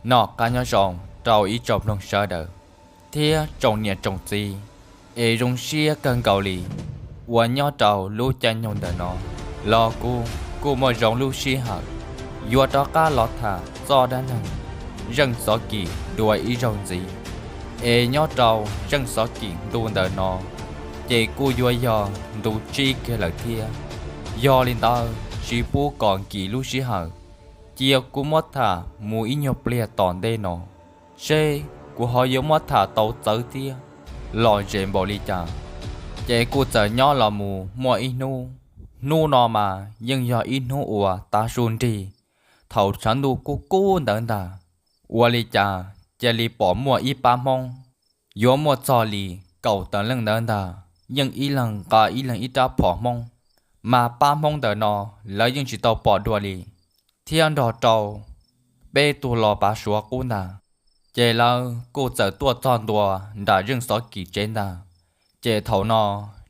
Noj qab nyob zoo rau ib tsoom mloog sawv daws thiab tsoom niam tsoom txiv, es zoo siab kawg nkaus li uas nyob rau lub caij nyoog ntawm no los kuv kuj muaj zoo lub sij hawm yuav rov qab los tham txoj dab neeg Zeej Xov Kim dua ib zaug ntxiv. Es nyob rau Zeej Xov Kim ntu ntawm no ces kuj yuav yog ntu tsib kiag lawm thiab. Yog li ntawd tsis pub kom nkim lub sij hawm, cia kuv muab tham mus ib nyuag pliag tom ntej no seb kuv ho yuav muab tham tau txawv thiab lom zem npaum li cas. Ces kuj txawm nyob los mus muaj ib hnub, hnub no mas yeej yog ib hnub uas tav su nrig, thaum tshav ntuj kub kub ntawd ntag. Ua li cas cia li pom muaj ib pab Hmoob yuav muaj txog li kaum tawm leej ntawd ntag, yeej ib leeg nqa ib leeg ib rab phom Hmoob. Mas pab Hmoob ntawm no lawv yeej tsis tau pom dua li, thiab nrog rau peb tug los pav Suav qub ntag. Ces lawv kuj txawm tuaj txog ntua nram Zeej Xov Kim tsev ntag. Ces thaum no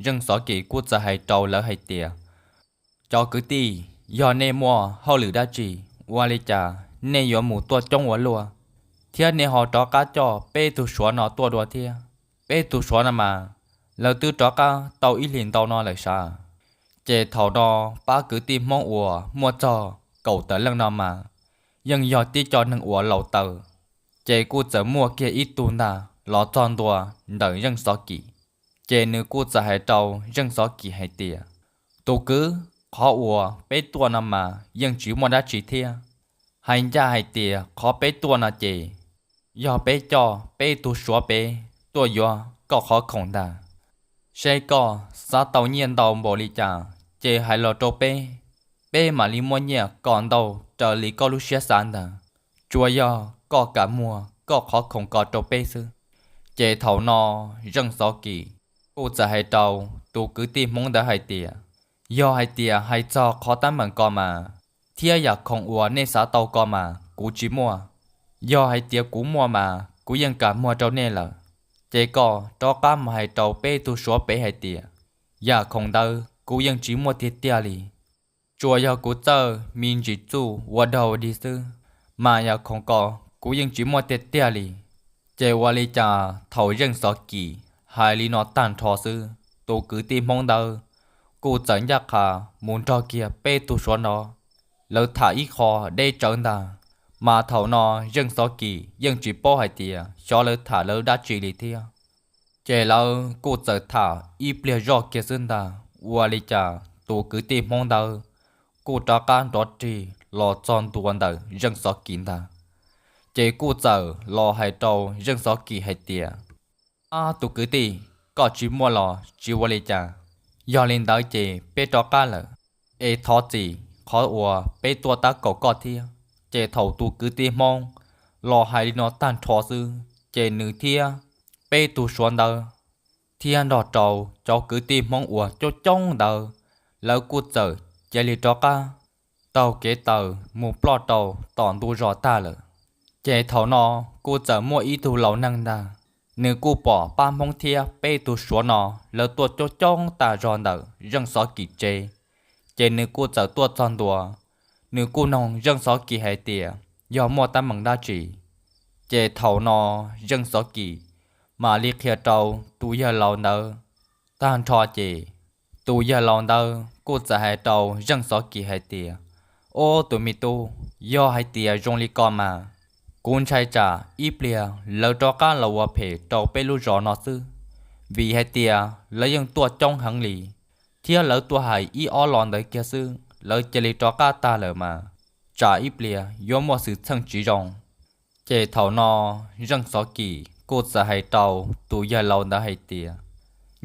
Zeej Xov Kim kuj txawm hais rau lawv hais tias, cov kwv tij, yog nej muaj hauj lwm dab tsi, ua li cas nej yuav mus tuaj coob ua luaj, thiab nej ho rov qab coj peb tug Suav no tuaj dua thiab? Peb tug Suav no mas lawv twb rov qab tau ib hlis ntau no lawm sav. Ces thaum no pab kwv tij Hmoob uas muaj txog kaum tawm leej no mas yeej yog tib co neeg uas laus taws. Ces kuj txawm muaj kiag ib tug ntag los txog ntua ntawm Zeej Xov Kim. Ces nws kuj txawm hais rau Zeej Xov Kim hais tias, tus kwv, qhov uas peb tuaj no mas yeej tsis muaj dab tsi thiab. Hais ncaj hais tias qhov peb tuaj no ces yog peb coj peb tug Suav pem tuaj yuav koj qhov khoom ntag. Seb koj xav tau nyiaj ntau npaum li cas ces hais los rau peb, peb mam li muaj nyiaj kom ntau raws li koj lub siab xav ntag. Tsuas yog koj kam muag koj qhov khoom ko rau peb xwb. Ces thaum no Zeej Xov Kim kuj txawm hais rau tus kwv tij Hmoob ntawd hais tias, yog hais tias hais txog qhov teeb meem ko mas, thiab yam khoom uas nej xav tau ko mas kuv tsis muaj. Yog hais tias kuv muaj mas kuv yeej kam muag rau nej lawm. Ces koj rov qab mus hais rau peb tug Suav pem hais tias, yam khoom ntawd kuv yeej tsis muaj tiag tiag li. Tsuas yog kuv txawj me ntsis txuj ua dog dig xwb, mas yam khoom ko kuv yeej tsis muaj tiag tiag li. Ces ua li cas thaum Zeej Xov Kim hais li no tag nrho xwb, tus kwv tij Hmoob ntawd kuj txawm ncaj qha mus nrog kiag peb tug Suav no lawv tham ib qho deb tsawv ntag. Mas thaum no Zeej Xov Kim yeej tsis paub hais tias xyov lawv tham lawv dab tsi li thiab. Ces lawv kuj txawm tham ib pliag zoj kiag xwb ntag, ua li cas tus kwv tij Hmoob ntawd kuj rov qab nrov rig los txog ntua ntawm Zeej Xov Kim ntag. Ces kuj txawm los hais rau Zeej Xov Kim hais tias, ab tus kwv tij, koj tsis muaj los tsis ua li cas. Yog li ntawd ces peb rov qab lawm, es thov txim qhov uas peb tuaj tab kaum koj thiab. Ces thaum tus kwv tij Hmoob los hais li no tag nrho xwb, ces nws thiab peb tug Suav ntawd thiab nrog rau cov kwv tij Hmoob uas coob coob ntawd, lawv kuj txawm cia li rov qab taug kev taws mus ploj rau tom ntug zos tag lawm. Ces thaum no kuj txawm muaj ib tug laus neeg ntag, nws kuj pom pab Hmoob thiab peb tug Suav no lawv tuaj coob coob tas zog ntawm Zeej Xov Kim tsev. Ces nws kuj txawm tuaj txog ntua, nws kuj noog Zeej Xov Kim hais tias yog muaj teeb meem dab tsi. Ces thaum no Zeej Xov Kim mam li qhia rau tus yawg laus ntawd tag nrho ces tus yawg laus ntawd kuj txawm hais rau Zeej Xov Kim hais tias, ob tus me tub, yog hais tias zoo li ko mas, kuv ntshai tsam ib pliag lawv rov qab los ua phem rau peb lub zos no xwb, vim hais tias lawv yeej tuaj coob heev li, thiab lawv tuaj hais ib ob lo ntawd kiag xwb, lawv cia li rov qab tag lawm mas tsam ib pliag yuav muaj xwm txheej tsis zoo. Ces thaum no Zeej Xov Kim kuj txawm hais rau tus yawg laus ntawd hais tias,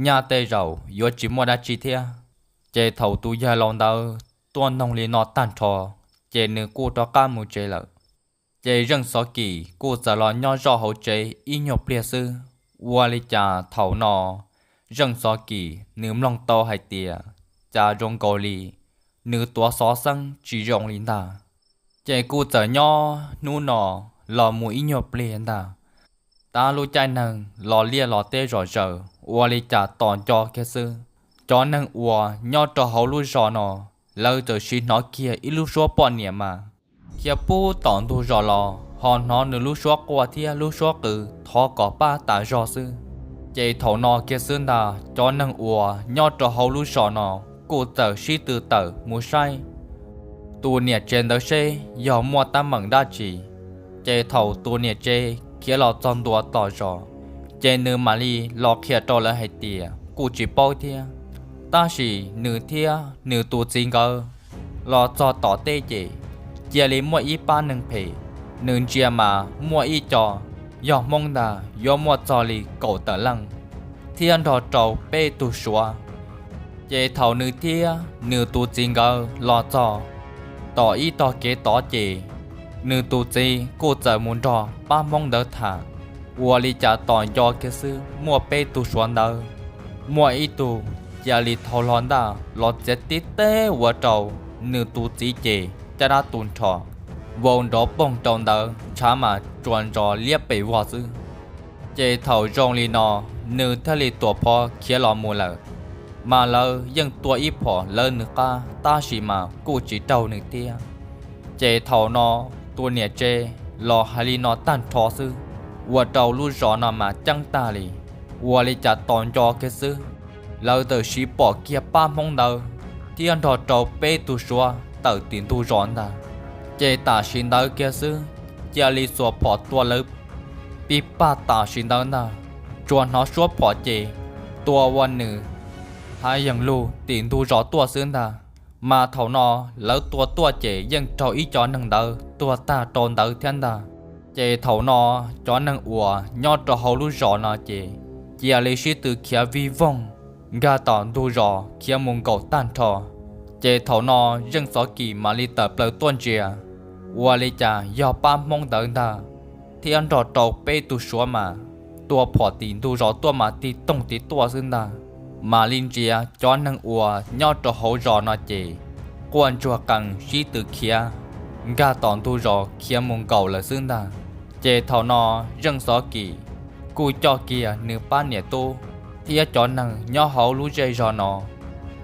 nyaj tej zaum yuav tsis muaj dab tsi thiab. Ces thaum tus yawg laus ntawd tuaj noog li no tag nrho, ces nws kuj rov qab mus tsev lawm. Ces Zeej Xov Kim kuj txawm los nyob zoj hauv tsev ib nyuag pliag xwb. Ua li cas thaum no Zeej Xov Kim nws mloog tau hais tias cas zoo nkaus li nws tuav xov xeeb tsis zoo li ntag. Ces kuj txawm nyob hnub no los mus ib nyuag pliag ntag, tab lub caij neeg los liaj los teb zom zaws, ua li cas tom nco kiag xwb, cov neeg uas nyob rau hauv lub zos no, lawv txawm sim hnov kiag ib lub suab poj niam mas khiav puag tom ntug zos los, ho hnov nws lub suab quaj thiab lub suab qw thov kom pab tas zog xwb. Ces thaum no kiag xwb ntag, cov neeg uas nyob rau hauv lub zos no kuj txawm sib tw tawm mus saib tus niam tsev ntawd seb yog muaj teeb meem dab tsi. Ces thaum tus niam tsev khiav los txog ntua tom zos, ces nws mam li los qhia rau lawv hais tias kuj tsis paub thiab, tab sis nws thiab nws tus txiv nkawd los txog tom teb ces cia li muaj ib pab neeg phem, nws ntsia mas muaj ib co yog Hmoob ntag yuav muaj txog li kaum tawm leej, thiab nrog rau peb tug Suav. Ces thaum nws thiab nws tus txiv nkawd los txog tom ib tog kev tod ces nws tus txiv kuj txawm mus nrog pab Hmoob ntawd tham. Ua li cas tom nco kiag xwb muaj peb tug Suav ntawd, muaj ib tug cia li thau hlo ntaj los txiav tib teg ua rau nws tus txiv ces caj dab tu nrho vau nrov poog rau ntawd, ntshav mas tsuas ntsos liab pes vog xwb. Ces thaum zoo li no, nws thiaj li tuam phov khiav los mus lawm. Mas lawv yeej tua ib phom lawv nws qab, tab sis mas kuj tsis raug nws thiab. Ces thaum no tus niam tsev los hais li no tag nrho xwb, ua rau lub zos no mas ceeb tag li. Ua li cas tom nco kiag xwb, lawv txawm sim pom kiag pab Hmoob ntawd thiab nrog rau peb tug Suav tawm tim ntug zos ntag. Ces tam sim ntawd kiag xwb, cia li xuas phom tua lawv pig pag tam sim ntawd ntag. Tsuas hnov suab phom ces tua ua nws hav yees lug tim ntug zos tuaj xwb ntag. Mas thaum no lawv tua tuaj ces yeej raug ib co neeg ntawd tuag tag rau ntawd thiab ntag. Ces thaum no cov neeg uas nyob rau hauv lub zos no ces cia li sib tw khiav vij voog nkag tom ntug zos khiav mus nkaum tag nrho. Ces thaum no Zeej Xov Kim mam li tawm plaws tuaj ntsia, ua li cas yog pab Hmoob ntawd ntag, thiab nrog rau peb tug Suav mas tua phom tim ntug zos tuaj mas tig toog tig tuaj xwb ntag. Mam li ntsia cov neeg uas nyob rau hauv zos no ces quaj ntsuag qees sib tw khiav nkag tom ntug zos khiav mus nkaum lawm xwb ntag. Ces thaum no Zeej Xov Kim kuj coj kiag nws pab niam tub thiab cov neeg nyob hauv lub zej zog no,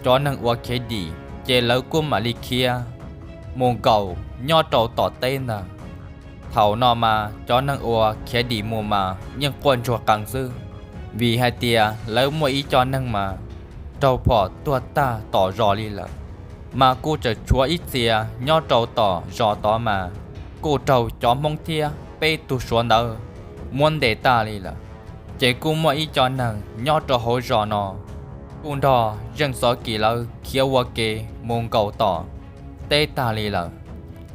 cov neeg uas khiav dim ces lawv kuj mam li khiav mus nkaum nyob rau tom teb ntag. Thaum no mas cov neeg uas khiav dim mus mas yeej quaj ntsuag qees xwb, vim hais tias lawv muaj ib co neeg mas raug phom tuag tag tom zos li lawm. Mas kuj tseem tshuav ib txhia nyob rau tom zos tod mas kuj raug cov Hmoob thiab peb tug Suav ntawd muab ntes tag li lawm. Ces kuj muaj ib co neeg nyob rau hauv zos no kuj nrog Zeej Xov Kim lawv khiav ua ke mus nkaum tom teb tag li lawm.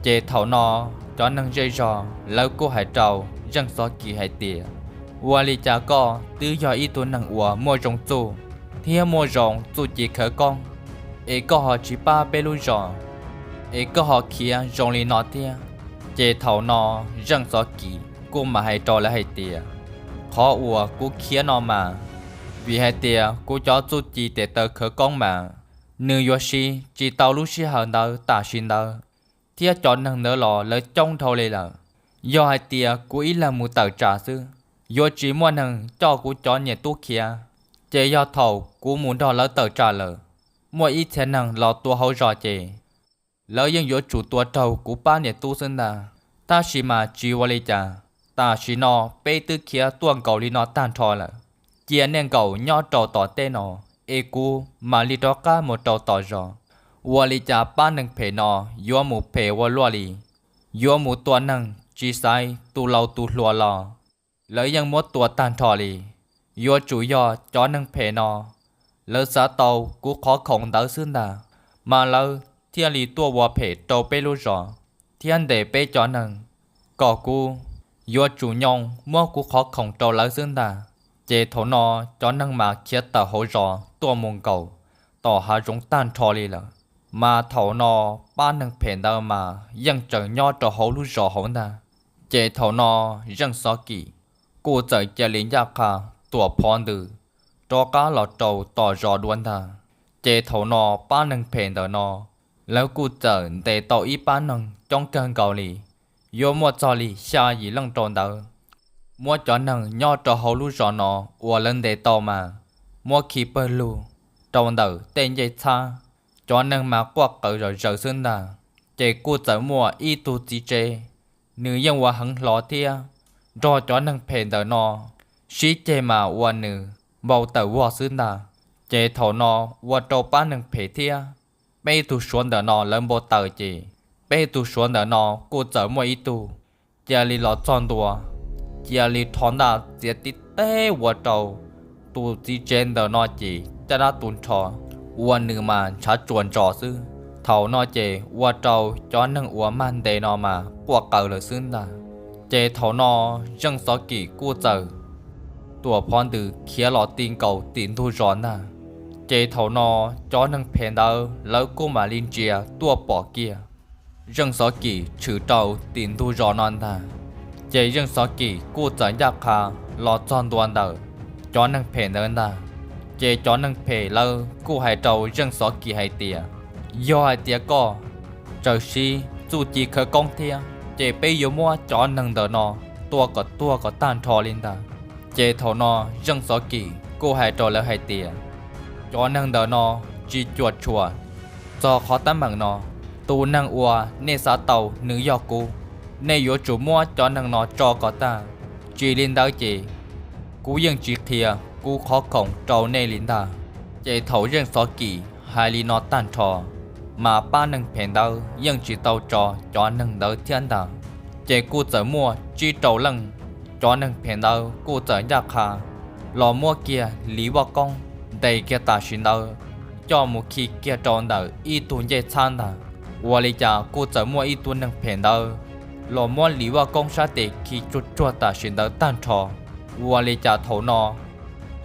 Ces thaum no cov neeg zej zog lawv kuj hais rau Zeej Xov Kim hais tias, ua li cas koj twb yog ib tug neeg uas muaj zoo txuj thiab muaj zoo txuj ci khawv koob, es koj ho tsis pab peb lub zos, es koj ho khiav zoo li no thiab? Ces thaum no Zeej Xov Kim kuj mam hais rau lawv hais tias, qhov uas kuv khiav no mas vim hais tias kuv cov txuj ci tes taw khawv koob mas nws yuav siv tsis tau lub sij hawm ntawd tam sim ntawd, thiab cov neeg ntawd los lawv coob dhau li lawm. Yog hais tias kuv ib leeg mus tawm tsam xwb, yuav tsis muaj neeg coj kuv cov niam tub khiav. Ces yog thaum kuv mus nrog lawv tawm tsam lawm, muaj ib txhia neeg los tua hauv zos ces lawv yeej yuav tsum tua raug kuv pab niam tub xwb ntag. Tab sis mas tsis ua li cas, tam sim no peb twb khiav tuaj nkaum li no tag nrho lawm. Cia nej nkaum nyob rau tom teb no, es kuv mam li rov qab mus rau tom zos. Ua li cas pab neeg phem no yuav mus phem ua luaj li, yuav mus tua neeg tsis xaiv tus laus tus hluas los lawv yeej muab tua tag nrho li. Yuav tsum yog cov neeg phem no lawv xav tau kuv qhov khoom ntawd xwb ntag, mas lawv thiaj li tuaj ua phem rau peb lub zos thiab ntes peb cov neeg, kom kuv yuav tsum nyoo muab kuv qhov khoom rau lawv xwb ntag. Ces thaum no cov neeg mas khiav tawm hauv zos tuaj mus nkaum tom hav zoov tag nrho li lawm. Mas thaum no pab neeg phem ntawd mas yeej tseem nyob rau hauv lub zos hauv ntag. Ces thaum no Zeej Xov Kim kuj txawm cia li ncaj qha tuam phov ntws rov qab los rau tom zos dua ntag. Ces thaum no pab neeg phem ntawm no lawv kuj txawm ntes tau ib pab neeg coob kawg nkaus li, yuav muaj txog li xya yim leej rau ntawd. Muab cov neeg nyob rau hauv lub zos no uas lawv ntes tau mas muab khi pawg lug rau ntawm tej ncej txhab, cov neeg mas quaj qw zom zaws xwb ntag. Ces kuj txawm muaj ib tug txiv tsev, nws yeej ua heev hlo thiab nrog cov neeg phem ntawm no sib ceg mas ua nws npau taws vog xwb ntag. Ces thaum no ua rau pab neeg phem thiab peb tug Suav ntawm no lawv npau taws ces peb tug Suav ntawm no kuj txawm muaj ib tug cia li los txog ntua, cia li rho ntaj txiav tib teb ua rau tus txiv tsev ntawm no ces caj dab tu nrho, ua nws mas ntshav tsuas ntsos xwb. Thaum no ces ua rau cov neeg uas mag ntes no mas quaj qw lawm xwb ntag. Ces thaum no Zeej Xov Kim kuj txawm tuam phov ntws khiav los ti nkaus tim ntug zos ntag. Ces thaum no cov neeg phem ntawd lawv kuj mam li ntsia tuaj pom kiag Zeej Xov Kim tshwm rau tim ntug zos no ntag. Ces Zeej Xov Kim kuj txawm ncaj qha los txog ntua ntawm cov neeg phem ntawd ntag. Ces cov neeg phem lawv kuj hais rau Zeej Xov Kim hais tias, yog hais tias koj txawm siv txuj ci khawv koob thiab ces peb yuav muab cov neeg ntawm no tua kom tuag kom tag nrho li ntag. Ces thaum no Zeej Xov Kim kuj hais rau lawv hais tias, cov neeg ntawm no tsis cuam tshuam txog qhov teeb meem no. Tus neeg uas nej xav tau nws yog kuv, nej yuav tsum muab cov neeg no tso kom tag, tsis li ntawd ces kuv yeej tsis qhia kuv qhov khoom rau nej li ntag. Ces thaum Zeej Xov Kim hais li no tag nrho, mas pab neeg phem ntawd yeej tsis tau tso cov neeg ntawd thiab ntag. Ces kuj txawm muaj tsib rau leej cov neeg phem ntawd kuj txawm ncaj qha los muab kiag li voj koob ntes kiag tam sim ntawd coj mus khi kiag rau ntawm ib tug ncej txhab ntag. Ua li cas kuj txawm muaj ib tug neeg phem ntawd los muab li voj koob sab tes khi tsuag tsuag tam sim ntawd tag nrho. Ua li cas thaum no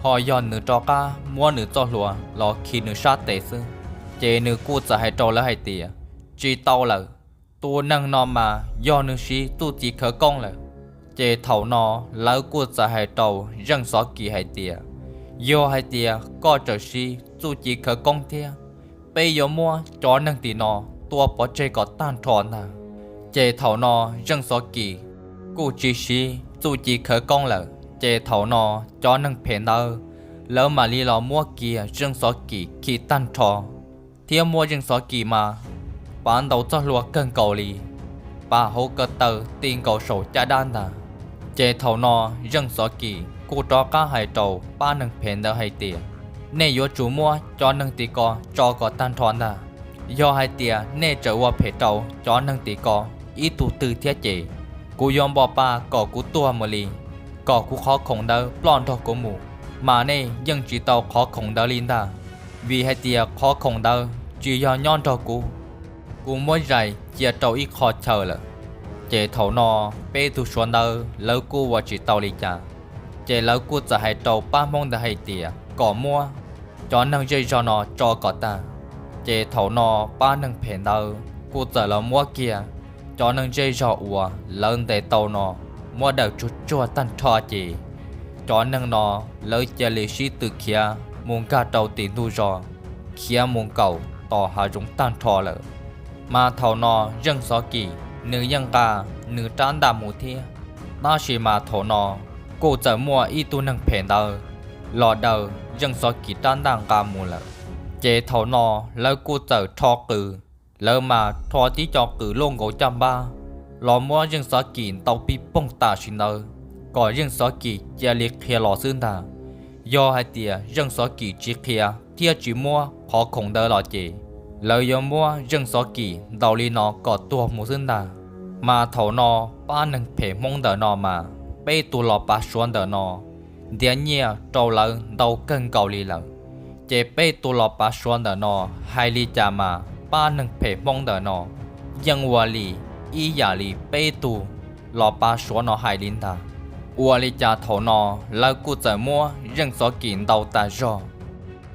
ho yog nws rov qab muab nws txoj hlua los khi nws sab tes xwb. Ces nws kuj txawm hais rau lawv hais tias, tsis tau lawm, tus neeg no mas yog nws siv txuj ci khawv koob lawm. Ces thaum no lawv kuj txawm hais rau Zeej Xov Kim hais tias, yog hais tias koj txawm siv txuj ci khawv koob thiab, peb yuav muab cov neeg tim no tua pov tseg kom tag nrho ntag. Ces thaum no Zeej Xov Kim kuj tsis siv txuj ci khawv koob lawm. Ces thaum no cov neeg phem ntawd lawv mam li los muab kiag Zeej Xov Kim khi tag nrho, thiab muab Zeej Xov Kim mas pav ntau txoj hlua kawg nkaus li, pav hauv ko taw ti nkaus saum caj dab ntag. Ces thaum no Zeej Xov Kim kuj rov qab hais rau pab neeg phem ntawd hais tias, nej yuav tsum muab cov neeg tim ko tso kom tag nrho ntag. Yog hais tias nej tseem ua phem rau cov neeg tim ko ib tug twg thiab ces kuv yuav npog pa kom kuv tuag mus li, kom kuv qhov khoom ntawd ploj nrog kuv mus. Mas nej yeej tsis tau qhov khoom ntawd li ntag, vim hais tias qhov khoom ntawd tsis yog nyob nrog kuv, kuv muab zais cia rau ib qho chaw lawm. Ces thaum no peb tug Suav ntawd lawv kuj ua tsis tau li cas, ces lawv kuj txawm hais rau pab Hmoob ntawd hais tias kom muab cov neeg zej zog no tso kom tag. Ces thaum no pab neeg phem ntawd kuj txawm los muab kiag cov neeg zej zog uas lawv ntes tau no muab daws tsuag tsuag tag nrho ces cov neeg no lawv cia li sib tw khiav mus nkag rau tim ntug zos, khiav mus nkaum tom hav zoov tag nrho lawm. Mas thaum no Zeej Xov Kim nws yeej nqa nws rab ntaj mus thiab, tab sis mas thaum no kuj txawm muaj ib tug neeg phem ntawd los daws Zeej Xov Kim rab ntaj nqa mus lawm. Ces thaum no lawv kuj txawm rho qws, lawv mas rho tib co qws luaj nkaus caj npab los muab Zeej Xov Kim ntaus pij poog tam sim ntawd, kom Zeej Xov Kim cia li qhia los xwb ntag. Yog hais tias Zeej Xov Kim tsis qhia thiab tsis muab qhov khoom ntawd los ces lawv yuav muab Zeej Xov Kim ntaus li no kom tuag mus xwb ntag. Mas thaum no pab neeg phem Hmoob ntawm no mas peb tug los pav Suav ntawm no ntiav nyiaj rau lawv ntau kawg nkaus li lawm. Ces peb tug los pav Suav ntawm no hais li cas mas pab neeg phem Hmoob ntawm no yeej ua li ib yam li peb tug los pav Suav no hais li ntag. Ua li cas thaum no lawv kuj txawm muab Zeej Xov Kim ntaus tas zog,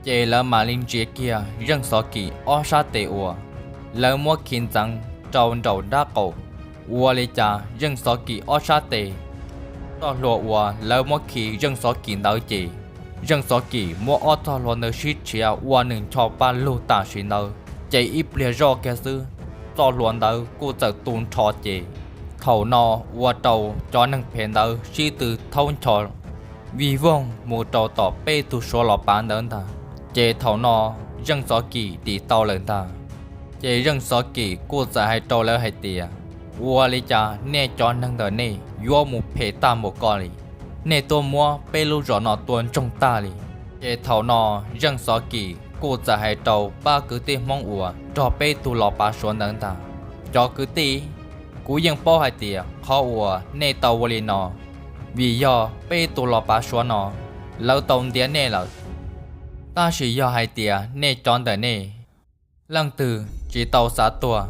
ces lawv mam li ntsiav kiag Zeej Xov Kim ob sab tes uas lawv muab khi ntxeev rau nraum nrab qaum. Ua li cas Zeej Xov Kim ob sab tes, txoj hlua uas lawv muab khi Zeej Xov Kim ntawd ces Zeej Xov Kim muab ob txoj hlua ntawd sib tshiav ua nws ncho pa lug tam sim ntawd, ces ib pliag zoj kiag xwb, txoj hlua ntawd kuj txawm tu nrho ces thaum no ua rau cov neeg phem ntawd sib tw thaub ncho vij voog mus rau tom peb tug Suav los pav ntawd ntag. Ces thaum no Zeej Xov Kim dim tau lawm ntag. Ces Zeej Xov Kim kuj txawm hais rau lawv hais tias, ua li cas nej cov neeg ntawm nej yuav mus phem tag npaum ko li? Nej tuaj muab peb lub zos no tua ntsoog tag li. Ces thaum no Zeej Xov Kim kuj txawm hais rau pab kwv tij Hmoob uas nrog peb tug los pav Suav ntawd ntag, cov kwv tij, kuv yeej paub hais tias qhov uas nej tau ua li no, vim yog peb tug los pav Suav no lawv tau ntiav nej lawm. Tab sis yog hais tias nej cov ntawm nej leej twg tsis tau xav tuag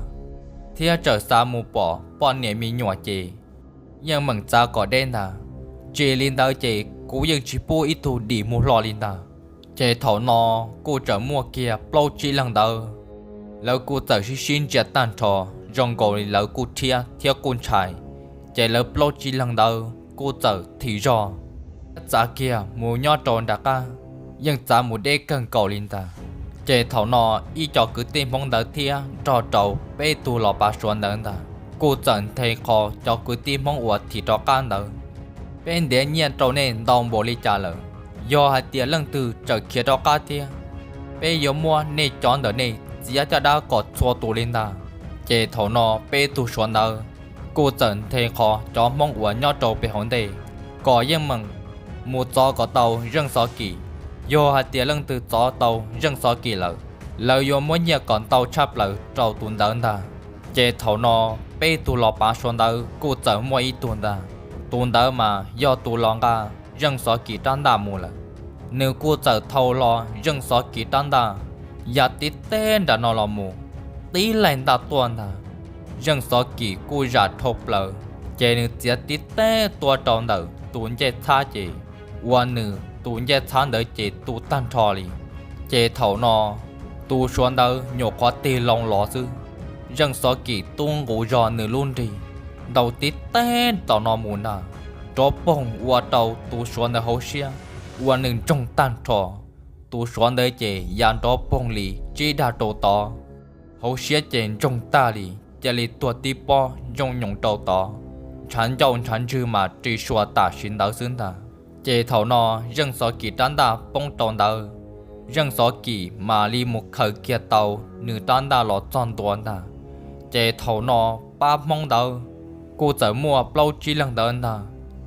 thiab tseem xav mus pom poj niam me nyuam ces yeej meem txav kom deb ntag. Tsis li ntawd ces kuv yeej tsis pub ib tug dim mus hlo li ntag. Ces thaum no kuj tseem muaj kiag plaub tsib leeg ntawd, lawv kuj txawm sib sib ntsia tag nrho, zoo nkaus li lawv kuj rhiab thiab kuj ntshai. Ces lawv plaub tsib leeg ntawd kuj txawm thim zog txav kiag mus nyob rau nram qab, yeej txav mus deb kawg nkaus li ntag. Ces thaum no ib co kwv tij Hmoob ntawd thiab nrog rau peb tug los pav Suav ntawd ntag kuj txawm nthe qho cov kwv tij Hmoob uas thim rov qab ntawd, peb ntiav nyiaj rau nej ntau npaum li cas lawm, yog hais tias leej twg tseem khiav rov qab thiab, peb yuav muab nej cov ntawm nej txiav caj dab kom txhua tus li ntag. Ces thaum no peb tug Suav ntawd kuj txawm nthe qho cov Hmoob uas nyob rau pem hauv ntej kom yeej meem mus txov kom tau Zeej Xov Kim. Yog hais tias leej twg txov tau Zeej Xov Kim lawm, lawv yuav muab nyiaj kom ntau tshaj plaws rau tus ntawd ntag. Ces thaum no peb tug los pav Suav ntawd kuj txawm muaj ib tug ntag, tus ntawd mas yog tus los nqa Zeej Xov Kim rab ntaj mus lawm. Nws kuj txawm thau hlo Zeej Xov Kim rab ntaj ya tib teb nram no los mus, tib laig ntaj tuaj ntag. Zeej Xov Kim kuj zam dhau plaws, ces nws txiav tib teb tuaj rau ntawm tus ncej txhab ces ua nws tus ncej txhab ntawd ces tu tag nrho li. Ces thaum no tus Suav ntawd nyuam qhuav tig loo los xwb, Zeej Xov Kim tub nqus zog nws lub nrig ntaus tib teb tom no mus ntag, nrov poog ua rau tus Suav ntawd hauv siab ua nws ntsoog tag nrho. Tus Suav ntawd ces ya nrov poog li tsib dag rau tod, hauv siab ces ntsoog tag li, cia li tuag tib pob ntsooj nyoos rau tod, ntshav ncauj ntshav ntswg mas ris sua tam sim ntawd xwb ntag. Ces thaum no Zeej Xov Kim rab ntaj poob rau ntawd, Zeej Xov Kim mam li mus khaws kiag tau nws rab ntaj los txog ntua ntag. Ces thaum no pab Hmoob ntawd kuj txawm muaj plaub tsib leeg ntawd ntag,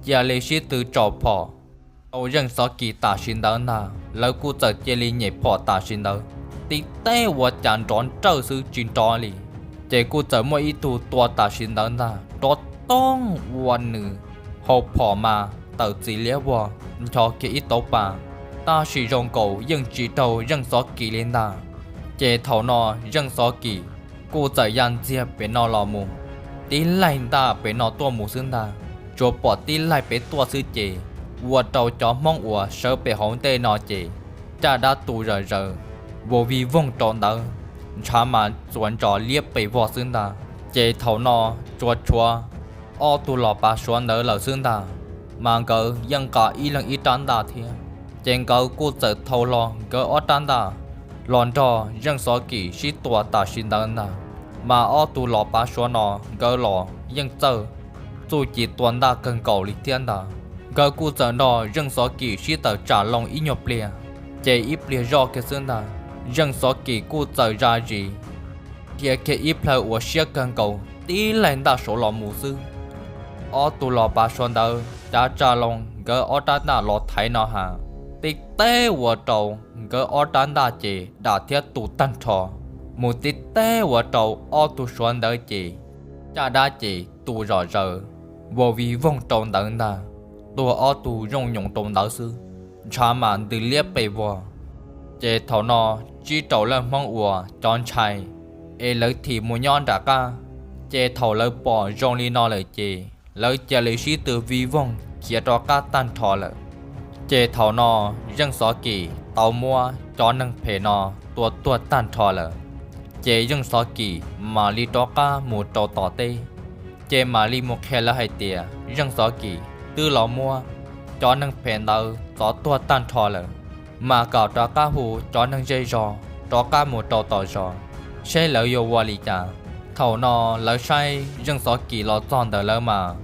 cia li sib tw tsaus phom rau Zeej Xov Kim tam sim ntawd ntag. Lawv kuj txawm cia li nyem phom tam sim ntawd, tib teb ua cas nrov nrawj xwb tsis nrov li. Ces kuj txawm muaj ib tug tua tam sim ntawd ntag, nrov toog ua nws hau phom mas tawm txiv liab vog ncho kiag ib tauv pa, tab sis zoo nkaus yeej tsis raug Zeej Xov Kim li ntag. Ces thaum no Zeej Xov Kim kuj txawm ya ntxiag pem no los mus, tib laig ntaj pem no tuaj mus xwb ntag, tsuas pom tib laig pem tuaj xwb ces ua rau cov Hmoob uas sawv pem hauv ntej no ces caj dab tu zom zaws, vau vij voog rau ntawd, ntshav mas txuas ntsos liab pes vog xwb ntag. Ces thaum no tsuas tshuav ob tug los pav Suav ntawd lawm xwb ntag, mas nkawd yeej nqa ib leeg ib rab ntaj thiab. Ces nkawd kuj txawm thau hlo nkawd ob rab ntaj los nrog Zeej Xov Kim sib tua tam sim ntawd ntag. Mas ob tug los pav Suav no nkawd los yeej txawj txuj ci tua ntaj kawg nkaus li thiab ntag. Nkawd kuj txawm nrog Zeej Xov Kim sib tawm tsam loo ib nyuag pliag, ces ib pliag zoj kiag xwb ntag, Zeej Xov Kim kuj txawm zam zis dhia kiag ib plhaw uas siab kawg nkaus tib laig ntaj saud los mus xwb. Ob tug los pav Suav ntawd cav tsa loo nkawd ob rab ntaj los thaiv no has, tib teb ua rau nkawd ob rab ntaj ces dam thiab tu tag nrho, mus tib teb ua rau ob tug Suav ntawd ces caj dab ces tu zom zaws, vau vij voog rau ntawd ntag, tuag ob tug zooj nyoos rau ntawd xwb, ntshav mas ntws liab pes vog. Ces thaum no tsib rau leej Hmoob uas cov ntshai es lawv thim mus nyob nram qab. Ces thaum lawv pom zoo li no lawm ces lawv cia li sib tw vij voog khiav rov qab tag nrho lawm. Ces thaum no Zeej Xov Kim tau muab cov neeg phem no tua tuag tag nrho lawm. Ces Zeej Xov Kim mam li rov qab mus rau tom teb, ces mam li mus qhia lawv hais tias Zeej Xov Kim twb los muab cov neeg phem ntawd txov tuag tag nrho lawm, mas kom rov qab hu cov neeg zej zog rov qab mus rau tom zos seb lawv yuav ua li cas. Thaum no lawv saib Zeej Xov Kim los txog ntawd lawv mas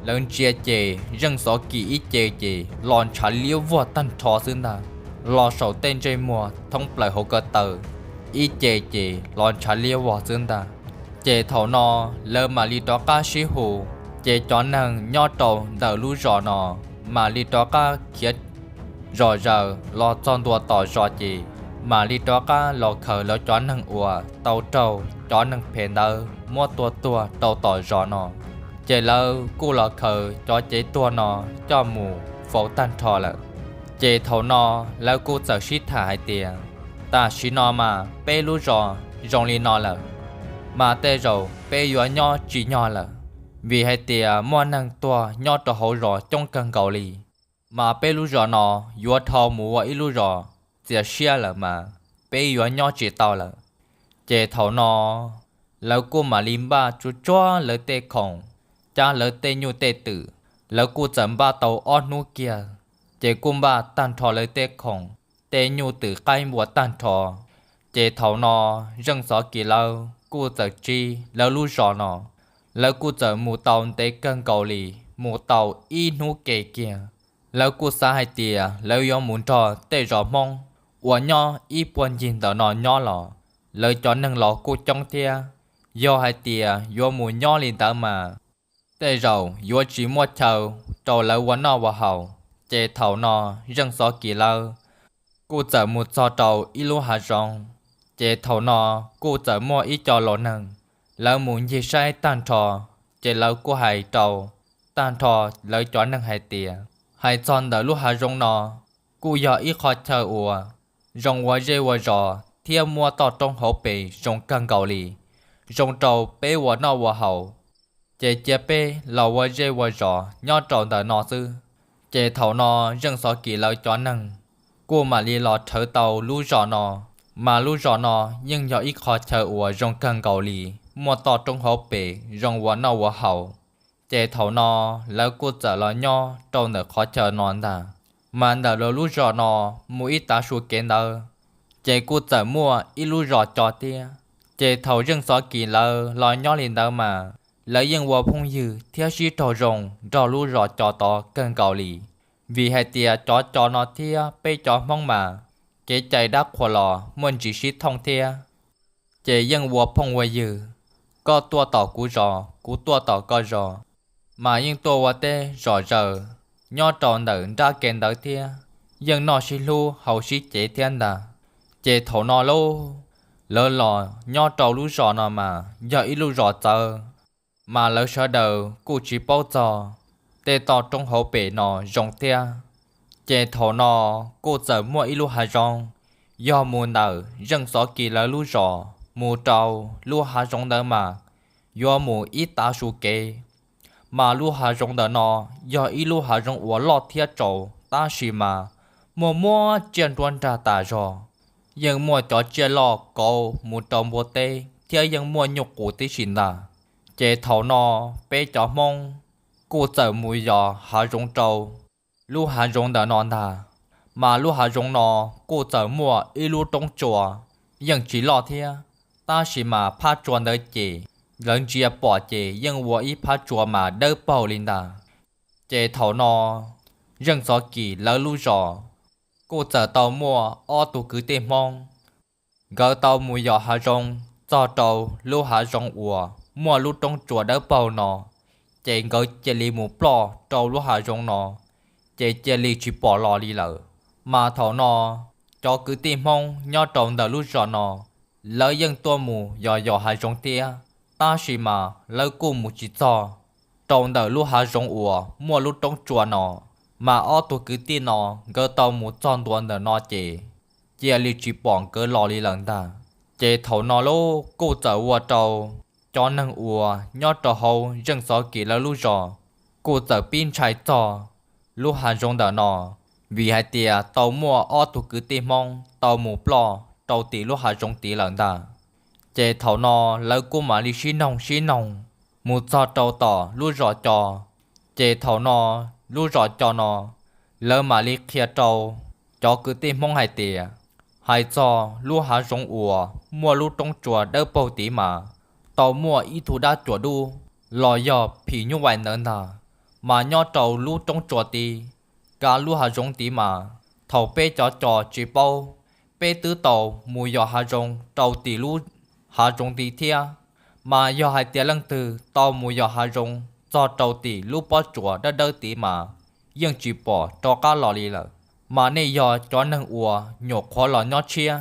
lawv ntsia ces Zeej Xov Kim ib ce ces los ntshav liab vog tag nrho xwb ntag, los saum tej ntsej muag thoob plaws hauv ko taw ib ce ces los ntshav liab vog xwb ntag. Ces thaum no lawv mam li rov qab sib hu, ces cov neeg nyob rau ntawm lub zos no mam li rov qab khiav zom zaws los txog ntua tom zos ces mam li rov qab los khaws lawv cov neeg uas tau raug cov neeg phem ntawd muab tua tuag rau tom zos no. Ces lawv kuj los khaws cov cev tuag no coj mus faus tag nrho lawm. Ces thaum no lawv kuj txawm sib tham hais tias, tam sim no mas peb lub zos zoo li no lawm, mas tej zaum peb yuav nyob tsis nyog lawm, vim hais tias muaj neeg tuag nyob rau hauv zos coob kawg nkaus li, mas peb lub zos no yuav dhau mus ua ib lub zos txias siab lawm mas peb yuav nyob tsis tau lawm. Ces thaum no lawv kuj mam li npaj tsuag tsuag lawv tej khoom, cab lawv tej nyuj tej twm. Lawv kuj txawm npaj tau ob hnub kiag, ces kuj npaj tag nrho lawv tej khoom, tej nyuj twm qaib npua tag nrho. Ces thaum no Zeej Xov Kim lawv kuj txawm tsiv lawv lub zos no, lawv kuj txawm mus tau ntev kawg nkaus li, mus tau ib hnub ke kiag. Lawv kuj xav hais tias lawv yuav mus nrog tej zos Hmoob uas nyob ib puag ncig ntawm no nyob los lawv cov neeg los kuj coob thiab. Yog hais tias yuav mus nyob li ntawd mas tej zaum yuav tsis muaj chaw rau lawv ua noj ua haus. Ces thaum no Zeej Xov Kim lawv kuj txawm mus txog rau ib lub hav zoov. Ces thaum no kuj txawm muaj ib co laus neeg, lawv mus ncig saib tag nrho, ces lawv kuj hais rau tag nrho lawv cov neeg hais tias, hais txog ntawm lub hav zoov no kuj yog ib qho chaw uas zoo ua zej ua zos thiab muaj toj roob hauv pes zoo kawg nkaus li, zoo rau peb ua noj ua haus, ces cia peb los ua zej ua zos nyob rau ntawm no xwb. Ces thaum no Zeej Xov Kim lawv cov neeg kuj mam li los rhawv tau lub zos no, mas lub zos no yeej yog ib qho chaw uas zoo kawg nkaus li, muaj toj roob hauv pes zoo ua noj ua haus. Ces thaum no lawv kuj txawm los nyob rau ntawm qhov chaw no ntag. Mas ntawm lawv lub zos no mus ib tav su kev ntawd, ces kuj txawm muaj ib lub zos co thiab. Ces thaum Zeej Xov Kim lawv los nyob li ntawd mas lawv yeej ua phooj ywg thiab sib raug zoo nrog lub zos co tod kawg nkaus li, vim hais tias cov co no thiab peb cov Hmoob mas kev cai dab qhuas los muaj ntsis sib thooj thiab. Ces yeej ua phooj ua ywg, koj tuaj tom kuv zos, kuv tuaj tom koj zos, mas yeej tuaj ua teb zom zaws nyob rau ntawm nrab ke ntawd thiab, yeej noj sib hlub haus sib cev thiab ntag. Ces thaum no lauj, lawv los nyob rau lub zos no mas yog ib lub zos txawv, mas lawv sawv daws kuj tsis paub txog tej toj roob hauv pes no zoo thiab. Ces thaum no kuj txawm muaj ib lub hav zoov, yog mus ntawm Zeej Xov Kim lawv lub zos mus rau lub hav zoov ntawd mas yuav mus ib tav su kev. Mas lub hav zoov ntawm no yog ib lub hav zoov uas loj thiab tsaus, tab sis mas muaj muab tsiaj nruab nrag tas zog, yeej muaj cov tsiaj loj kauv mus rau npua teb thiab yeej muaj nyuj qus tib si ntag. Ces thaum no peb cov Hmoob kuj txawm mus yos hav zoov rau lub hav zoov ntawm no ntag. Mas lub hav zoov no kuj txawm muaj ib lub roob tsua, yeej tsis loj thiab, tab sis mas phab tsua ntawd ces lawv ntsia pom ces yeej ua ib phab tsua mas dawb paug li ntag. Ces thaum no Zeej Xov Kim lawv lub zos kuj txawm tau muaj ob tug kwv tij Hmoob, nkawd tau mus yos hav zoov txog rau lub hav zoov uas muaj lub roob tsua dawb paug no, ces nkawd cia li mus ploj rau lub hav zoov no, ces cia li tsis pom los li lawm. Mas thaum no cov kwv tij Hmoob nyob rau ntawm lub zos no, lawv yeej tuaj mus yos yos hav zoov thiab, tab sis mas lawv kuj mus tsis txog rau ntawm lub hav zoov uas muaj lub roob tsua no. Mas ob tug kwv tij no nkawd tau mus txog ntua ntawm no ces cia li tsis pom nkawd los li lawm ntag. Ces thaum no lauj kuj txawm ua rau cov neeg uas nyob rau hauv Zeej Xov Kis lawv lub zos kuj txawm pib ntshai txog lub hav zoov ntawm no, vim hais tias tau muaj ob tug kwv tij Hmoob tau mus ploj rau tim lub hav zoov tid lawm ntag. Ces thaum no lawv kuj mam li sib noog sib noog mus txog rau tom lub zos Co. Ces thaum no lub zos Co no lawv mam li qhia rau cov kwv tij Hmoob hais tias, hais txog lub hav zoov uas muaj lub roob tsua dawb paug tid mas tau muaj ib tug dab cuam dub los yog phim nyuj vais ntawd ntag, mas nyob rau lub roob tsua tid, kav lub hav zoov tid mas thaum peb cov Co tsis paub, peb twb tau mus yos hav zoov rau tim lub hav zoov tid thiab. Mas yog hais tias leej twg tau mus yos hav zoov txog rau tim lub pob tsuas dawb dawb tid mas yeej tsis pom rov qab los li lawm. Mas nej yog cov neeg uas nyuam qhuav los nyob tshiab,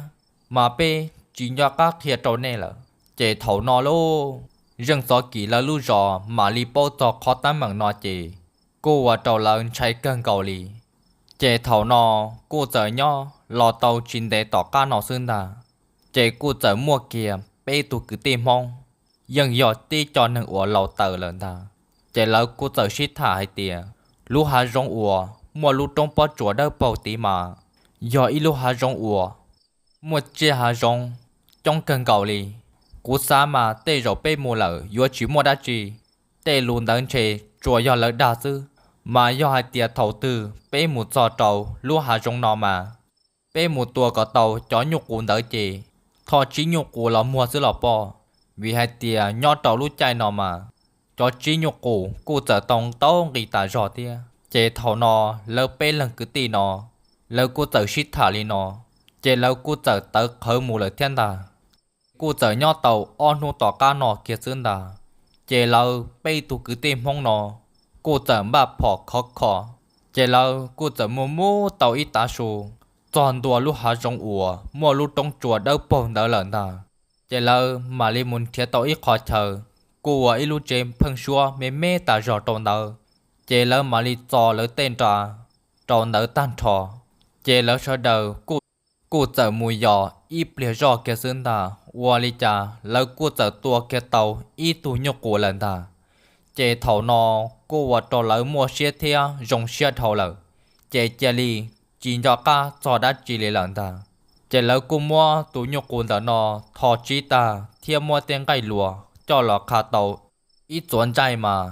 mas peb tsis nco qab qhia rau nej lawm. Ces thaum no lauj, Zeej Xov Kis lawv lub zos mam li paub txog qhov teeb meem no ces kuj ua rau lawv ntshai kawg nkaus li. Ces thaum no kuj txawm nyob los tau tsis ntev tom qab no xwb ntag, ces kuj txawm muaj kiag peb tug kwv tij Hmoob, yeej yog tib co neeg uas laus taws lawm ntag. Ces lawv kuj txawm sib tham hais tias, lub hav zoov uas muaj lub roob pob tsuas dawb paug tid mas yog ib lub hav zoov uas muaj tsiaj hav zoov coob kawg nkaus li. Kuv xav mas tej zaum peb mus lawm yuav tsis muaj dab tsi, tej lus ntawd ntshe tsuas yog lawv dag xwb. Mas yog hais tias thaum twg peb mus txog rau lub hav zoov no mas peb mus tua kom tau cov nyuj qus ntawd ces thov tsib nyuj qus los muag xwb los poj, vim hais tias nyob rau lub caij no mas cov tsib nyuj qus kuj txawm tau ntau nqi tas zog thiab. Ces thaum no lawv peb leeg kwv tij no, lawv kuj txawm sib tham li no, ces lawv kuj txawm tawv qhawv mus lawm thiab ntag. Kuj txawm nyob tau ob hnub tom qab no kiag xwb ntag, ces lawv peb tug kwv tij Hmoob no kuj txawm npaj phom khov kho, ces lawv kuj txawm mus mus tau ib tav su txog ntua lub hav zoov uas muaj lub roob tsua dawb paug ntawd lawm ntag. Ces lawv mam li mus nrhiav tau ib qho chaw, kuj ua ib lub tsev pheeb suab me me tas zog rau ntawd, ces lawv mam li txo lawv tej nra rau ntawd tag nrho. Ces lawv sawv daws kuj txawm mus yos ib pliag zoj kiag xwb ntag, ua li cas lawv kuj txawm tua kiag tau ib tug nyuj qus lawm ntag. Ces thaum no kuj ua rau lawv muaj siab thiab zoo siab dhau lawm, ces cia li tsis nco qab txog dab tsi li lawm ntag. Ces lawv kuj muab tus nyuj qus ntawm no tho tsib tag thiab muab tej nqaij luas coj los qha tau ib txuas ntsaij mas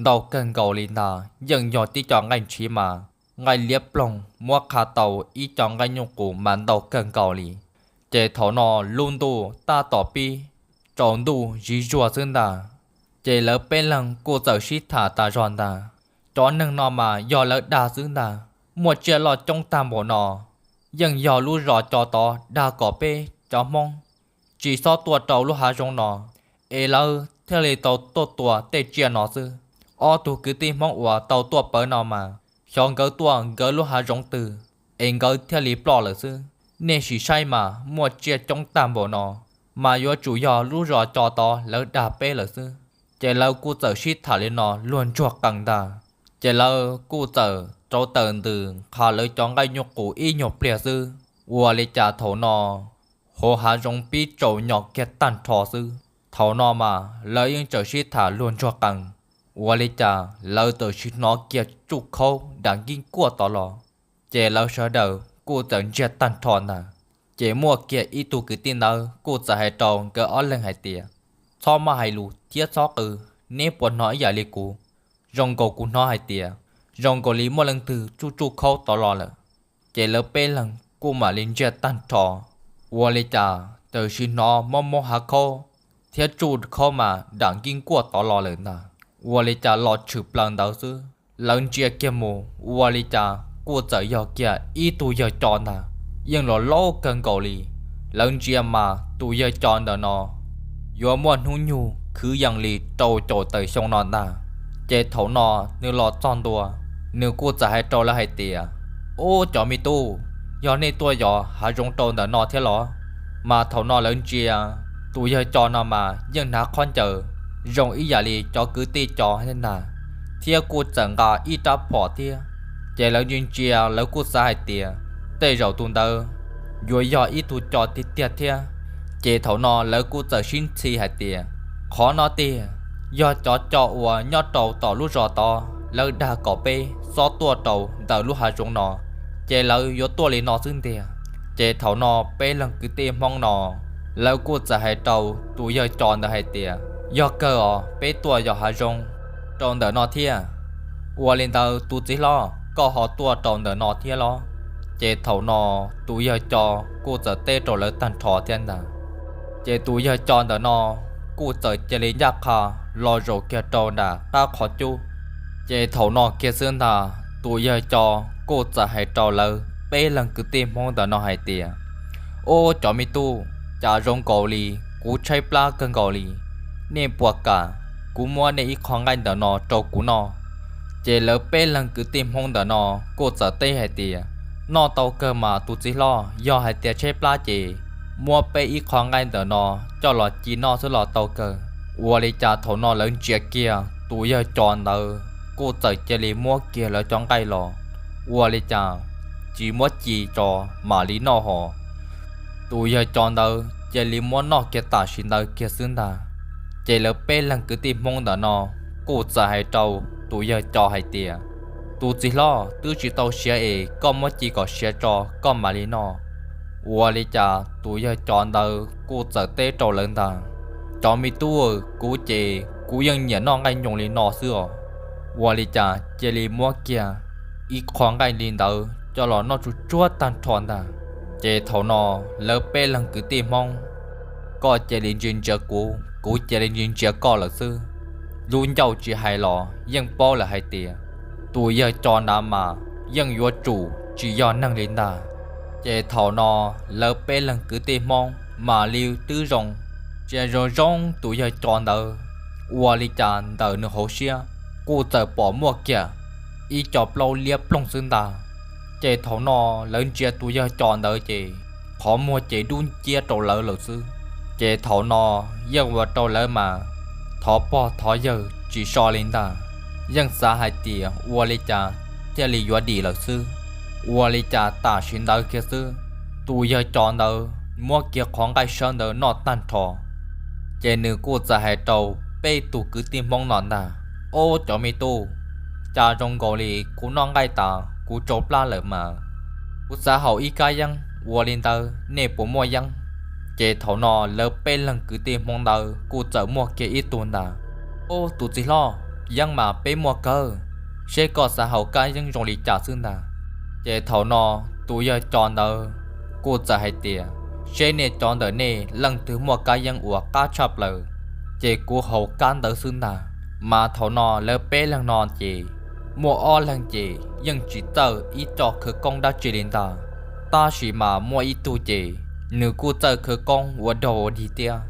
ntau kawg nkaus li ntag, yeej yog tib co nqaij ntshiv mas nqaij liab ploog muab qha tau ib co nqaij nyuj qus mas ntau kawg nkaus li. Ces thaum no lub ntuj tab tom pib tsaus ntuj zis zuag xwb ntag. Ces lawv peb leeg kuj txawm sib tham tas zog ntag, cov neeg no mas yog lawv dag xwb ntag, muaj tsiaj loj coob tag npaum no, yeej yog lub zos Co tod dag kom peb cov Hmoob tsis txhob tuaj rau lub hav zoov no, es lawv thiaj li tau tuaj tua tej tsiaj no xwb. Ob tug kwv tij Hmoob uas tau tuaj pawv no mas xyov nkawd tuaj nkawd lub hav zoov twg es nkawd thiaj li ploj lawm xwb. Nej sim saib mas muaj tsiaj coob tag npaum no, mas yuav tsum yog lub zos Co tod lawv dag peb lawm xwb. Ces lawv kuj txawm sib tham li no luag ntsuag qees ntag. Ces lawv kuj txawm rauv taws ntws qha lawv cov nqaij nyuj qus ib nyuag pliag xwb, ua li cas thaum no hauv hav zoov pib tsaus nyos kiag tag nrho xwb. Thaum no mas lawv yeej txawm sib tham luag ntsuag qees, ua li cas lawv txawm sim hnov kiag tsuj khaub nram nkib kuaj tod los. Ces lawv sawv daws kuj txawm ntsiag tag nrho ntag. Ces muaj kiag ib tug kwv tij ntawd kuj txawm hais rau nkawd ob leeg hais tias, txhob maj hais lus thiab txhob qw, neb puas hnov ib yam li kuv? Zoo nkaus kuv hnov hais tias zoo nkaus li muaj leej twg tsuj tsuj khaub tod los lawm. Ces lawv peb leeg kuj mam li ntsiag tag nrho, ua li cas txawm sim hnov mob mob hav khaub thiab tsuj khaub mas nram nkib kuaj tod los lawm ntag. Ua li cas los tshwm plaws ntawd xwb, lawv ntsia kiag mus ua li cas kuj txawm yog kiag ib tug yawg Co ntag, yeej los laub kawg nkaus li. Lawv ntsia mas tus yawg Co ntawm no yuav muaj hnub nyoog kwv yees li rau caum tawm xyoo no ntag. Ces thaum no nws los txog ntua, nws kuj txawm hais rau lawv hais tias, ub, cov me tub, yog nej tuaj yos hav zoov rau ntawm no thiab los? Mas thaum no lawv ntsia tus yawg Co no mas yeej hnav khaub ncaws zoo ib yam li cov kwv tij Co thiab ntag, thiab kuj txawm nqa ib rab phom thiab. Ces lawv ntsia ntsia lawv kuj xav hais tias tej zaum tus ntawd yuav yog ib tug Co tiag tiag thiab. Ces thaum no lawv kuj txawm sib ntxhi hais tias, qhov no tiag yog cov co uas nyob rau tom lub zos tod lawv dag kom peb txhob tuaj rau ntawm lub hav zoov no, ces lawv yuav tuaj li no xwb ntiag. Ces thaum no peb leeg kwv tij Hmoob no lawv kuj txawm hais rau tus yawg co ntawd hais tias, yog kawg os, peb tuaj yos hav zoov rau ntawm no thiab. Ua li ntawd tus txiv hlob, koj ho tuaj rau ntawm no thiab los? Ces thaum no tus yawg co kuj txawm teb rau lawv tag nrho thiab ntag. Ces tus yawg co ntawm no kuj txawm cia li ncaj qha los zaum kiag rau nram qab qhov cub. Ces thaum no kiag xwb ntag tus yawg co kuj txawm hais rau lawv peb leeg kwv tij Hmoob ntawm no hais tias, ub, cov me tub, cas zoo nkaus li kuv tshaib plab kawg nkaus li, nej puas kam kuv muab nej ib qho nqaij ntawm no rau kuv noj? Ces lawv peb leeg kwv tij Hmoob ntawm no kuj txawm teb hais tias, noj tau kawg mas tus txiv hlob, yog hais tias tshaib plab ces muab peb ib qho nqaij ntawm no coj los ci noj xwb los tau kawg. Ua li cas thaum no lawv ntsia kiag tus yawg co ntawd kuj txawm cia li muab kiag lawv cov nqaij los, ua li cas tsis muab ci tso mam li noj hos. Tus yawg co ntawd cia li muab noj kiag tam sim ntawd kiag xwb ntag. Ces lawv peb leeg kwv tij Hmoob ntawm no kuj txawm hais rau tus yawg co hais tias, tus txiv hlob, twb tsis tau siav es koj muab ci kom siav tso koj mam li noj. Ua li cas tus yawg co ntawd kuj txawm teb rau lawv ntag, cov me tub, kuv ces kuv yeej nyiam noj nqaij nyoos li no xwb os. Ua li cas cia li muab kiag ib qho nqaij li ntawd coj los noj tsuj tsuag tag nrho ntag. Ces thaum no lawv peb leeg kwv tij Hmoob, koj cia li ntsia ntsia kuv, kuv cia li ntsia ntsia koj lawm xwb. Lub ncauj tsis hais los yeej paub lawm hais tias tus yawg co nrad mas yeej yuav tsum tsis yog neeg li ntag. Ces thaum no lawv peb leeg kwv tij Hmoob mam li twb zoo, ntsia zoo zoo tus yawg co ntawd, ua li cas ntawm nws hauv siab kuj txawm pom muaj kiag ib co plaub liab ploog xwb ntag. Ces thaum no lawv ntsia tus yawg co ntawd ces qhov muag ces dub nciab rau lawv lawm xwb. Ces thaum no yeej ua rau lawv mas thov pog thov yawg tsis so li ntag, yeej xav hais tias ua li cas thiaj li yuav dim lawm xwb. Ua li cas tam sim ntawd kiag xwb, tus yawg co ntawd muab kiag qhov nqaij sawv ntawd noj tag nrho. Ces nws kuj txawm hais rau peb tug kwv tij Hmoob no ntag, ob, cov me tub, cas zoo nkaus li kuv noj nqaij tas kuv tsau plab lawm mas kuv xav haus ib kab yeeb, ua li ntawd nej puas muaj yeeb? Ces thaum no lawv peb leeg kwv tij Hmoob ntawd kuj txawm muaj kiag ib tug ntag, ob, tus txiv hlob, yeeb mas peb muaj kawg, seb koj xav haus kab yeeb zoo li cas xwb ntag. Ces thaum no tus yawg co ntawd kuj txawm hais tias, seb nej cov ntawm nej leej twg muaj kab yeeb uas qab tshaj plaws, ces kuv haus kab ntawd xwb ntag. Mas thaum no lawv peb leeg no ces muaj ob leeg ces yeej tsis txawj ib co khawv koob dab tsi li ntag, tab sis mas muaj ib tug ces nws kuj txawj khawv koob ua dog ua dig thiab.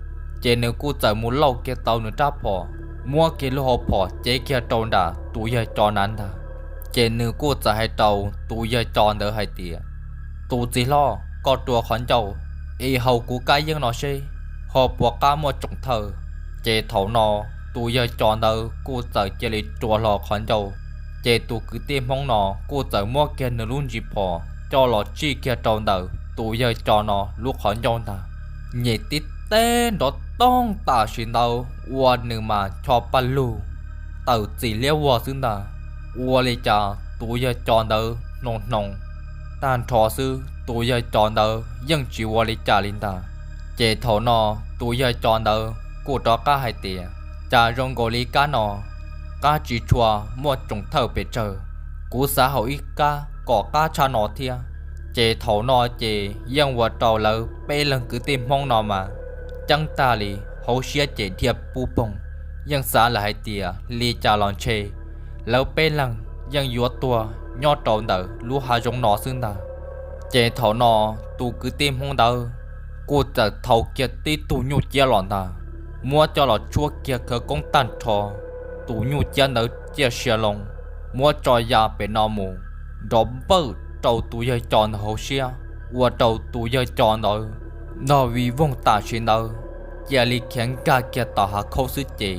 Ces nws kuj txawm mus lauj kiag tau nws rab phom, muab kiag lub hauv phom cev kiag rau nram tus yawg co na ntag. Ces nws kuj txawm hais rau tus yawg co ntawd hais tias, tus txiv hlob, koj rua qhov ncauj es haus kuv kab yeeb no seb ho puas qab muaj tsoom thawj. Ces thaum no tus yawg co ntawd kuj txawm cia li rua hlo qhov ncauj. Ces tus kwv tij Hmoob no kuj txawm muab kiag nws lub ntsis phom coj los tsij kiag rau ntawm tus yawg co no lub qhov ncauj ntag. Nyem tib teb nrov toog tam sim ntawd ua nws mas cho paj lug tawm txim liab vog xwb ntag. Ua li cas tus yawg co ntawd hnoos hnoos tag nrho xwb, tus yawg co ntawd yeej tsis ua li cas li ntag. Ces thaum no tus yawg co ntawd kuj rov qab hais tias, cas zoo nkaus li kab no qab tsis tshua muaj tsoom thawj pes tsawg, kuv xav haus ib kab kom qab tshaj no thiab. Ces thaum no ces yeej ua rau lawv peb leeg kwv tij Hmoob no mas ceeb tag li, hauv siab ces dhia pub poog, yeej xav lawm hais tias li cas los ntshe lawv peb leeg yeej yuav tuag nyob rau ntawm lub hav zoov no xwb ntag. Ces thaum no tus kwv tij Hmoob ntawd kuj txawm thau kiag tib tug nyuj ciab los ntag, muab coj los tshuab kiag khawv koob tag nrho. Tus nyuj ciab ntawd ciaj sia loo, muab tso ya pem no mus, nrov npawj rau tus yawg co ntawd hauv siab, ua rau tus yawg co ntawd nrog vij voog tam sim ntawd cia li khiav nkag kiag tom hav khaub xwb ces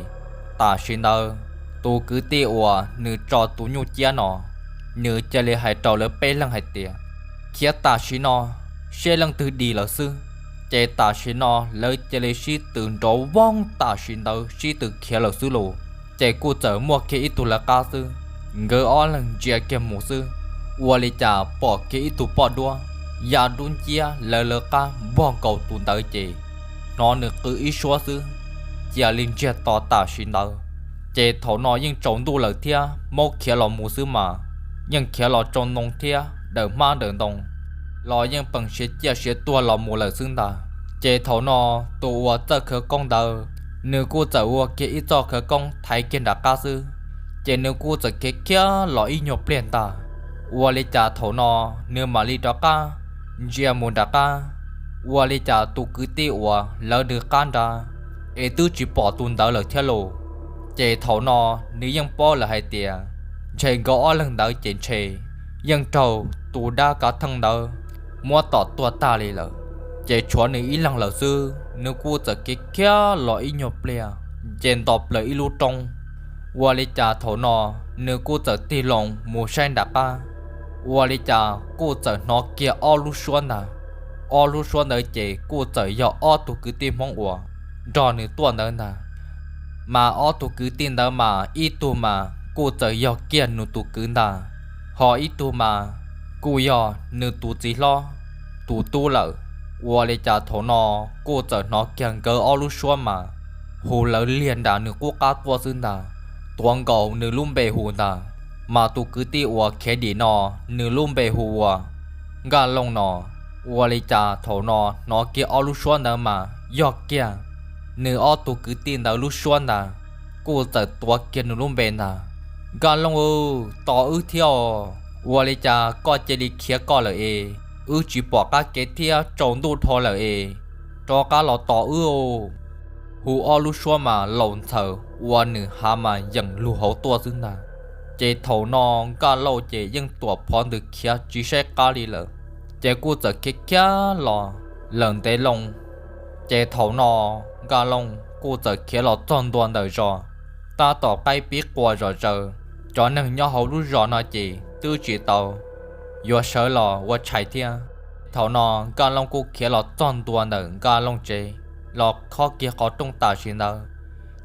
tam sim ntawd tus kwv tij uas nws tso tus nyuj ciab no, nws cia li hais rau lawv peb leeg hais tias, khiav tam sim no seb leej twg dim lawm xwb. Ces tam sim no lawv cia li sib tw nrov voog tam sim ntawd sib tw khiav lawm xwb los. Ces kuj txawm muaj kiag ib tug lawv qab xwb, nkawd ob leeg ntsia kiag mus xwb, ua li cas pom kiag ib tug poj duab ya dub nciab lawv lawv qab npog nkaus tus ntawd ces hnov nws qw ib suab xwb, cia li ntsiag to tam sim ntawd. Ces thaum no yeej tsaus ntuj lawm thiab, Hmoob khiav los mus xwb mas, yeej khiav los tsau ntoo thiab dawm hmab dawm ntoo los yeej peem siav ciaj siav tuag los mus lawm xwb ntag. Ces thaum no tus uas txawj khawv koob ntawd, nws kuj txawm ua kiag ib txoj khawv koob thaiv kiag nram qab xwb, ces nws kuj txawm khiav khiav los ib nyuag pliag ntag. Ua li cas thaum no nws mam li rov qab ntsia mus nram qab, ua li cas tus kwv tij uas lawv nws qab nrad es twb tsis pom tus ntawd lawm thiab los. Ces thaum no nws yeej paub lawm hais tias ntshe nkawd ob leeg ntawd ces ntshe yeej raug tus dab kav theej ntawd muab tom tuag tag li lawm. Ces tshuav nws ib leeg lawm xwb, nws kuj txawm khiav khiav los ib nyuag pliag, ces nto plaws ib lub roob. Ua li cas thaum no nws kuj txawm tig loo mus saib nram qab, ua li cas kuj txawm hnov kiag ob lub suab ntag. Ob lub suab ntawd ces kuj txawm yog ob tug kwv tij Hmoob uas nrog nws tuaj ntawd ntag. Mas ob tug kwv tij ntawd mas ib tug mas kuj txawm yog kiag nws tus kwv ntag, ho ib tug mas kuj yog nws tus txiv hlob tus tub lawm. Ua li cas thaum no kuj txawm hnov kiag nkawd ob lub suab mas hu lawv liag nram nws qub qab tuaj xwb ntag, tuav nkaus nws lub npe hu ntag. Mas tus kwv tij uas khiav dim no, nws lub npe hu ua Nkaj Looj no. Ua li cas thaum no hnov kiag ob lub suab ntawd mas yog kiag nws ob tug kwv tij ntawd lub suab ntag, kuj txawm tuav kiag nws lub npe ntag. Nkaj Looj, tos wb thiab os, ua li cas koj cia li khiav koj lawm es, wb tsis pom qab kev thiab tsaus ntuj dhau lawm es, rov qab los tos wb. Hu ob lub suab mas laus ntxhaws ua nws hav mas yeem lug hauv tuaj xwb ntag. Ces thaum no Nkaj Looj ces yeej tuam phov ntws khiav tsis saib qab li lawm, ces kuj txawm khiav khiav los lawm ntev loo. Ces thaum no Nkaj Looj kuj txawm khiav los txog ntua ntawm zos, tab tom qaib pib qua zom zaws. Cov neeg nyob hauv lub zos no ces twb tsis tau yuav sawv los ua tshais thiab. Thaum no Nkaj Looj kuj khiav los txog ntua ntawm Nkaj Looj tsev, los khob kiag qhov rooj tam sim ntawd,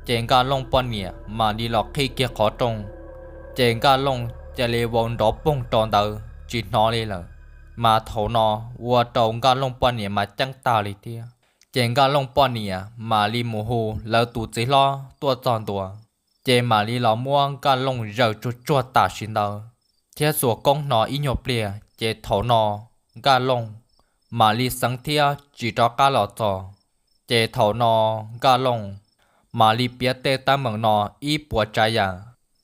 ces Nkaj Looj poj niam mam li los qhib kiag qhov rooj, ces Nkaj Looj cia li vau nrov poog rau ntawd tsis hnov li lawm. Mas thaum no ua rau Nkaj Looj poj niam mas ceeb tag li thiab. Ces Nkaj Looj poj niam mam li mus hu lawv tus txiv hlob tuaj txog ntua, ces mam li los muab Nkaj Looj zaws tsuag tsuag tam sim ntawd, thiab xuas koob hno ib nyuag pliag, ces thaum no Nkaj Looj mam li xeev thiab tsis rov qab los txog. Ces thaum no Nkaj Looj mam li piav tej teeb meem no ib puas tsav yam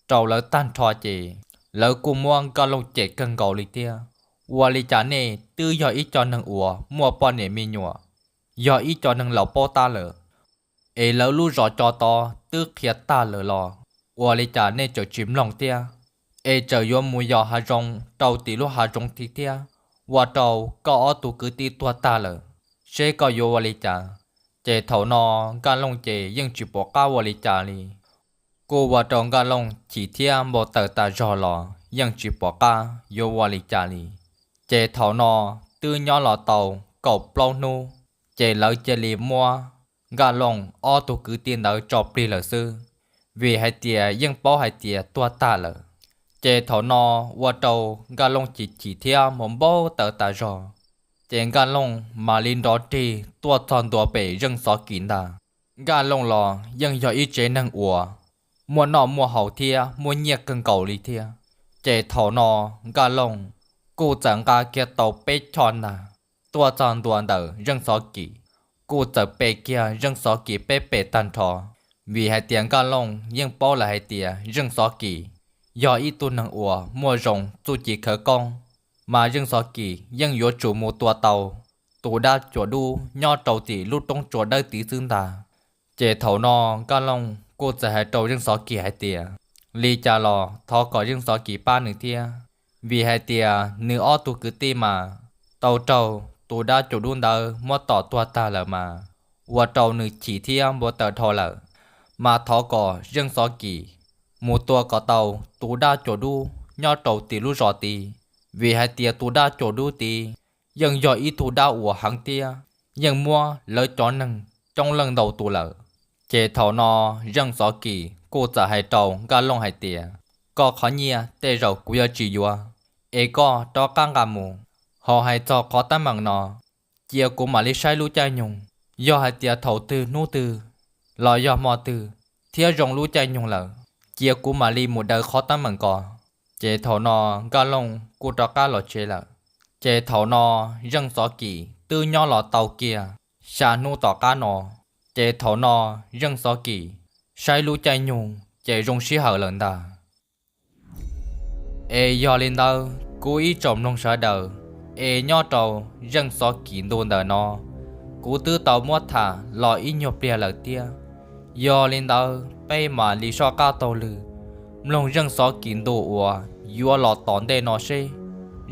rau lawv tag nrho, ces lawv kuj muab Nkaj Looj cem kawg nkaus li thiab. Ua li cas nej twb yog ib co neeg uas muaj poj niam me nyuam, yog ib co neeg laus paub tab lawm, es lawv lub zos co tod twb qhia tag lawm los ua li cas nej tseem tsis mloog thiab, es tseem yuav mus yos hav zoov rau tim lub hav zoov thiab, ua rau koj ob tug kwv tij tuag tag lawm, seb koj yuav ua li cas. Ces thaum no Nkaj Looj ces yeej tsis pom qab ua li cas li, kuj ua rau Nkaj Looj chim thiab npau taws tas zog los yeej tsis pom qab yuav ua li cas li. Ces thaum no twb nyob los tau kaum plaub hnub, ces lawv cia li muab Nkaj Looj ob tug kwv tij ntawd tso plig lawm xwb, vim hais tias yeej paub hais tias tuag tag lawm. Ces thaum no ua rau Nkaj Looj chim chim thiab npau taws tas zog, ces Nkaj Looj mam li nrov rig tuaj txog ntua pem Zeej Xov Kis ntag. Nkaj Looj los yeej yog ib tsev neeg uas muaj noj muaj haus thiab muaj nyiaj kawg nkaus li thiab. Ces thaum no Nkaj Looj kuj txawm nqa kiag tau peb choj ntag, tuaj txog ntua ntawm Zeej Xov Kis, kuj txawm pe kiag Zeej Xov Kis peb pem tag nrho, vim hais tias Nkaj Looj yeej paub lawm hais tias Zeej Xov Kis yog ib tug neeg uas muaj zoo txuj ci khawv koob, mas Zeej Xov Kis yeej yuav tsum mus tua tau tus dab cuam dub nyob rau tim lub roob tsua dawb tid xwb ntag. Ces thaum no Nkaj Looj kuj txawm hais rau Zeej Xov Kis hais tias, li cas los thov kom Zeej Xov Kis pab nws thiab, vim hais tias nws ob tug kwv tij mas tau raug tus dab cuam dub ntawd muab tom tuag tag lawm mas, ua rau nws chim thiab npau taws dhau lawm. Mas thov kom Zeej Xov Kis mus tua kom tau tus dab cuam dub nyob rau tim lub zos tid, vim hais tias tus dab cuam dub tid yeej yog ib tug dab uas heev thiab yeej muab lawv cov neeg coob leej ntau tus lawm. Ces thaum no Zeej Xov Kim kuj txawm hais rau Nkaj Looj hais tias, koj qhov nyiaj tej zaum kuv yuav tsis yuav, es koj rov qab nqa mus. Ho hais txog qhov teeb meem no, cia kuv mam li saib lub caij nyoog, yog hais tias thaum twg hnub twg los yog hmo twg thiab zoo lub caij nyoog lawm, cia kuv mam li mus daws qhov teeb meem ko. Ces thaum no Nkaj Looj kuj rov qab los tsev lawm. Ces thaum no Zeej Xov Kim twb nyob los tau kiag xya hnub tom qab no. Ces thaum no Zeej Xov Kim saib lub caij nyoog ces zoo sij hawm lawm ntag. Es yog li ntawd kuv ib tsoom mloog sawv daws, es nyob rau Zeej Xov Kim ntu ntawm no, kuv twb tau muab tham los ib nyuag pliag lawm thiab. Yog li ntawd peb mam li soj qab taug lw mloog Zeej Xov Kim ntu uas yuav los tom ntej no seb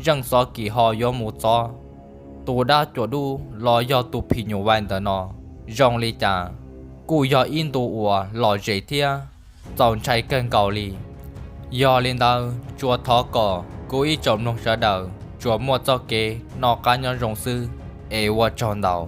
Zeej Xov Kim ho yuav mus txov tus dab cuam dub los yog tus phim nyuj vais ntawm no zoo li cas, kuj yog ib ntu uas lom zem thiab txaus ntshai kawg nkaus li. Yog li ntawd tsuas thov kom kuv ib tsoom mloog sawv daws tsuas muaj txoj kev noj qab nyob zoo xwb, es ua tsaug ntau.